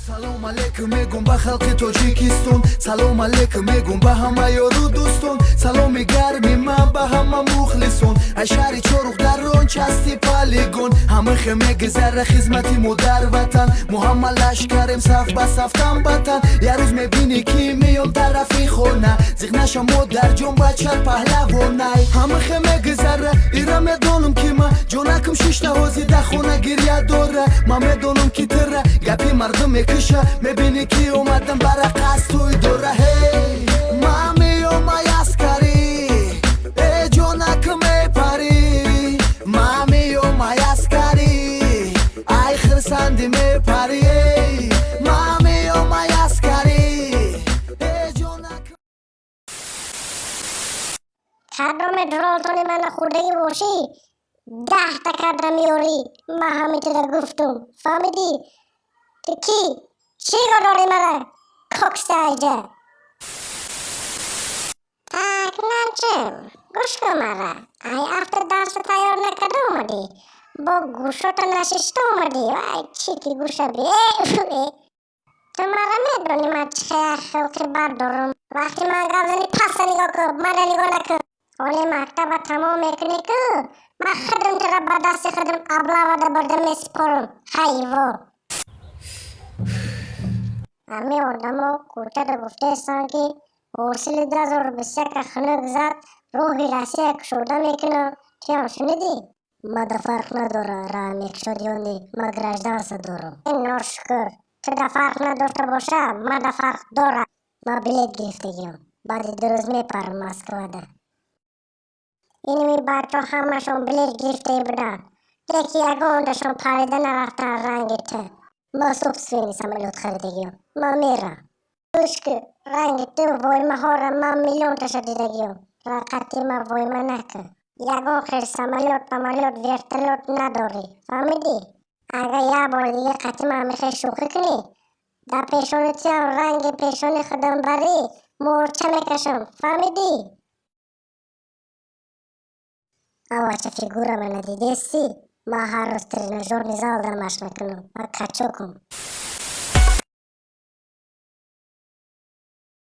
Салом алейкум мегум ба халқи Тоҷикистон, салом алейкум мегум ба ҳама ёру дӯстон, саломи гарми ман ба ҳама мухлисон. Ай шаҳри Чорух дар он части полигон, ҳамахе мегузара хизмати мо дар ватан. Мо ҳама лашкарем саф ба саф тан ба тан. Як рӯз мебинӣ ки меём тарафи хона, зиқ наша модарҷон, бача паҳлавонай. Ҳамахе мегузара, ира медонам ки ма ҷонакам шишта ҳозир дар хона гиря дора. Ман медонам ки тира гапи мардум мекуша, мебинӣ ки омадам барақас тӯй дора. Ҳей, ман меём ай аскарӣ, э ҷонакам мепарӣ, ман меём ай аскарӣ, ай хирсандӣ мепарӣ, эй ман меём ай аскарӣ, э ҷонакам. Кадоме дролтони мана хӯрдагӣ бошӣ, 10 та кадра меёрӣ. Ман ҳамин гуфтум, фаҳмидӣ? Ту кӣ, чӣ кор дорӣ мара коксайҷа? Так, Наҷим, гӯш кун мара. Ай афта дарса тайёр накарда омадӣ, бо гӯшота нашишта омадӣ. Ай, чӣ ки гӯша би. Ту мара медонӣ, ман чӣ хел хулқи бад дорам. Вақти ман гап занӣ, паста нигоҳ кун, мара нигоҳ накун. Ҳоли мактаба тамом мекунӣ ку, ман худам тура ба дасти худам облавада бурда месупорам, ҳайвон. Ҳамин одамо кӯчада гуфтаестанд, ки ҳосили 2021 хунук зад, роҳи Россия кушода мекунам. Туям шунидӣ? Мада фарқ надора, раҳ мекушод ё не, ман гражданство дорам. Э, ношукр, туда фарқ надошта боша, мада фарқ дорад. Ман билет гирифтагиам, баъди 2 рӯз мепарам Москвада. Иними бачаҳо ҳамашон билет гирифтаи буданд, леки ягонташон парида нарафтанд ранги ту. Ман собственный самолёт харидагиам, ман мерам. Гӯш кун, ранги ту воймаҳоро ман миллионташа дидагиам. Рақати ман войма накун. Ягон хел самолёт, памолёт, вертолёт надорӣ, фаҳмидӣ? Агар як бори дига қати ман мехоҳӣ шӯхӣ кунӣ, дар пешони туям ранги пешони худам барӣ мӯрча мекашам, фаҳмидӣ? Авача, фигура мана дидестӣ? Ман ҳар рӯз тренажёрный залда машқ мекунам, ман качокам.